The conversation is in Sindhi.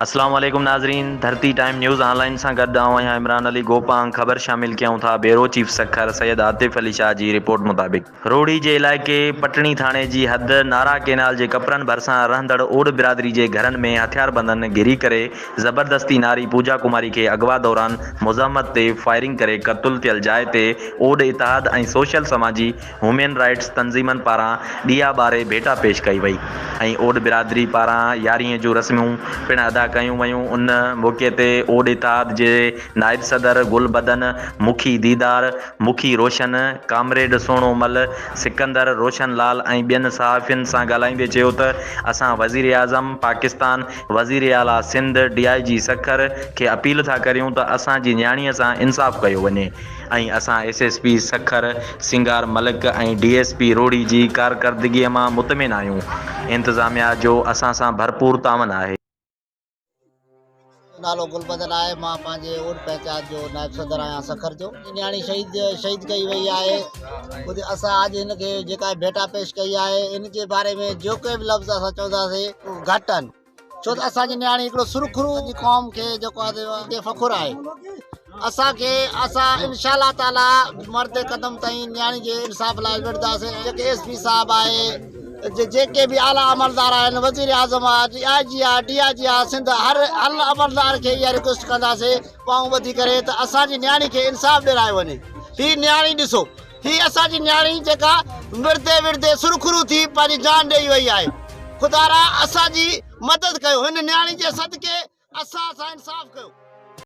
اسلام عليڪم ناظرين ڌرتي ٽائيم نيوز آن لائين سان گڏ آئون آهيان عمران علي گوپانگ خبر شامل ڪيون ٿا بيورو چيف سکر سيد عاطف علي شاهه جي رپورٽ مطابق روهڙي جي علائقي پٽڻي ٿاڻي جي حد نارا ڪينال جي ڪپرن ڀرسان رهندڙ اوڏ برادري جي گهرن ۾ هٿياربندن گهري ڪري زبردستي ناري پوجا ڪماري کي اغوا دوران مزاحمت تي فائرنگ ڪري قتل ٿيل جاء تي اوڏ اتحاد ۽ سوشل سماجي هيومن رائٽس تنظيمن پاران ڏيئا ٻاري ڀيٽا پيش ڪئي وئي ۽ اوڏ برادري پاران يارهين جون رسمون پڻ ادا ڪيون ويون ان موقعي تي اوڏ اتحاد جي نائب صدر گل بدن مکي ديدار، مکي روشن، ڪامريڊ سهڻو مل، سڪندر، روشن لال ۽ ٻين صحافين سان ڳالهائيندي چيو ته اسان وزيراعظم پاڪستان، وزيراعليٰ سنڌ، ڊي I جي سکر کي اپيل ٿا ڪريون ته اسان جي نياڻي سان انصاف ڪيو وڃي. ۽ اسان S S P Sukkur Singar Malik ۽ D S P Rohri جي ڪارڪردگي مان مطمئن آهيون، انتظاميا جو اسان سان ڀرپور تعاون آهي. منهنجو نالو گل بدن آهي مان پنهنجي اوڏ پنچائت جو نائب صدر آهيان سکر جو نياڻي شهيد شهيد ڪئي وئي آهي اتي اسان اڄ هن کي جيڪا ڀيٽا پيش ڪئي آهي ان جي باري ۾ جيڪي به لفظ اسان چونداسين گهٽ آهن ڇو ته اسان جي نياڻي هڪڙو سرخرو جي قوم کي جيڪو آهي فخر آهي اسان کي اسان انشاء الله تعالي مرد قدم تائين نياڻي جي انصاف لاء وڙهنداسين جيڪي ايس پي صاحب آهي جيڪي به اعليٰ عملدار آهن وزير اعظم آهي آء جي آهي ڊي I جي آهي سنڌ هر هر عملدار کي اها رڪويسٽ ڪنداسين پائون ٻڌي ڪري ته اسان جي نياڻي کي انصاف ڏيرايو وڃي هي نياڻي ڏسو هي اسان جي نياڻي جيڪا وڙهندي وڙهندي سرخرو ٿي پنهنجي جان ڏيئي وئي آهي خدارا اسان جي مدد ڪيو هن نياڻي جي صدقي اسان سان انصاف ڪيو.